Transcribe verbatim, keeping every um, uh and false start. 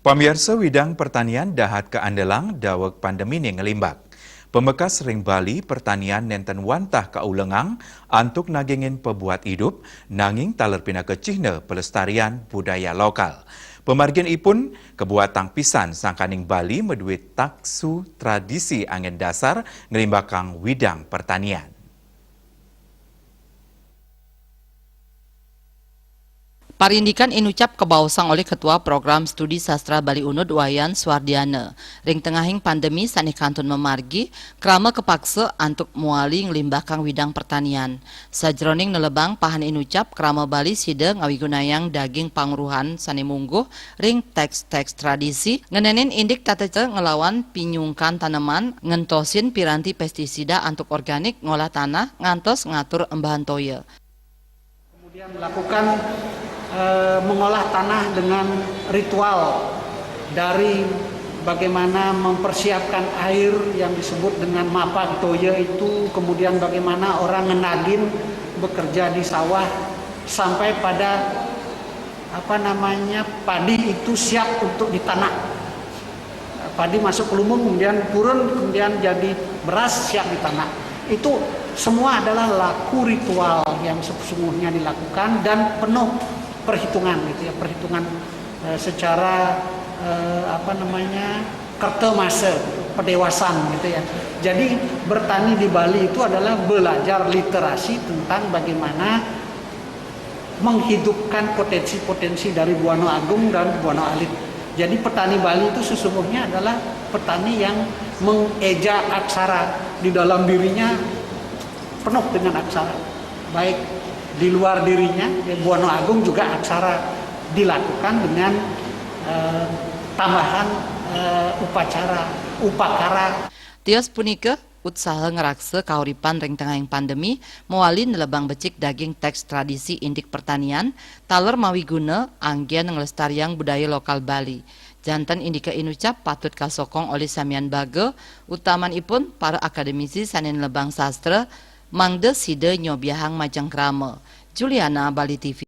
Pamiarsa, widang pertanian dahat kaandelang daweg pandemi ne nglimbak. Pamekas ring Bali, pertanian nenten wantah kaulengang antuk nagingin pabuat idup, nanging taler pinaka cihna pelestarian budaya lokal. Pamargin ipun kabuatang pisan sangkaning Bali madue taksu tradisi anggen dasar nglimbakang widang pertanian. Parindikan inucap kabaosang olih Ketua Program Studi Sastra Bali Unud Wayan Suardiana. Ring tengahing pandemi sane kantun mamargi, krama kapaksa antuk mawali nglimbakang widang pertanian. Sajroning nelebang pahan inucap, krama Bali sida ngawigunayang daging pangruhan sane mungguh ring teks-teks tradisi, ngenenin indik tata cara nglawan pinyungkan taneman, ngentosin piranti pestisida antuk organik, ngolah tanah, ngantos ngatur embahan toya. Kemudian melakukan, eh, mengolah tanah dengan ritual, dari bagaimana mempersiapkan air yang disebut dengan mapa toya itu, kemudian bagaimana orang ngenagin bekerja di sawah, sampai pada, apa namanya, padi itu siap untuk ditanak. Padi masuk ke lumbung, kemudian turun, kemudian jadi beras siap ditanak. Itu semua adalah laku ritual yang sesungguhnya dilakukan dan penuh perhitungan gitu ya, perhitungan, eh, secara, eh, apa namanya, kerta masa, pedewasan gitu ya. Jadi bertani di Bali itu adalah belajar literasi tentang bagaimana menghidupkan potensi-potensi dari Buana Agung dan Buana Alit. Jadi petani Bali itu sesungguhnya adalah petani yang mengeja aksara, di dalam dirinya penuh dengan aksara. Baik di luar dirinya, ya, Buana Agung juga aksara, dilakukan dengan, eh, tambahan, eh, upacara, upakara. Tios punika, utsaha ngraksa kauripan ring tengahing pandemi mawali nelebang becik daging teks tradisi indik pertanian, taler mawiguna anggen nglestariang budaya lokal Bali. Janten indika inucap patut kasokong olih samian baga, utamanipun para akademisi sane nelebang sastra, mangda sida nyobiahang majeng krama. Juliana, Bali T V.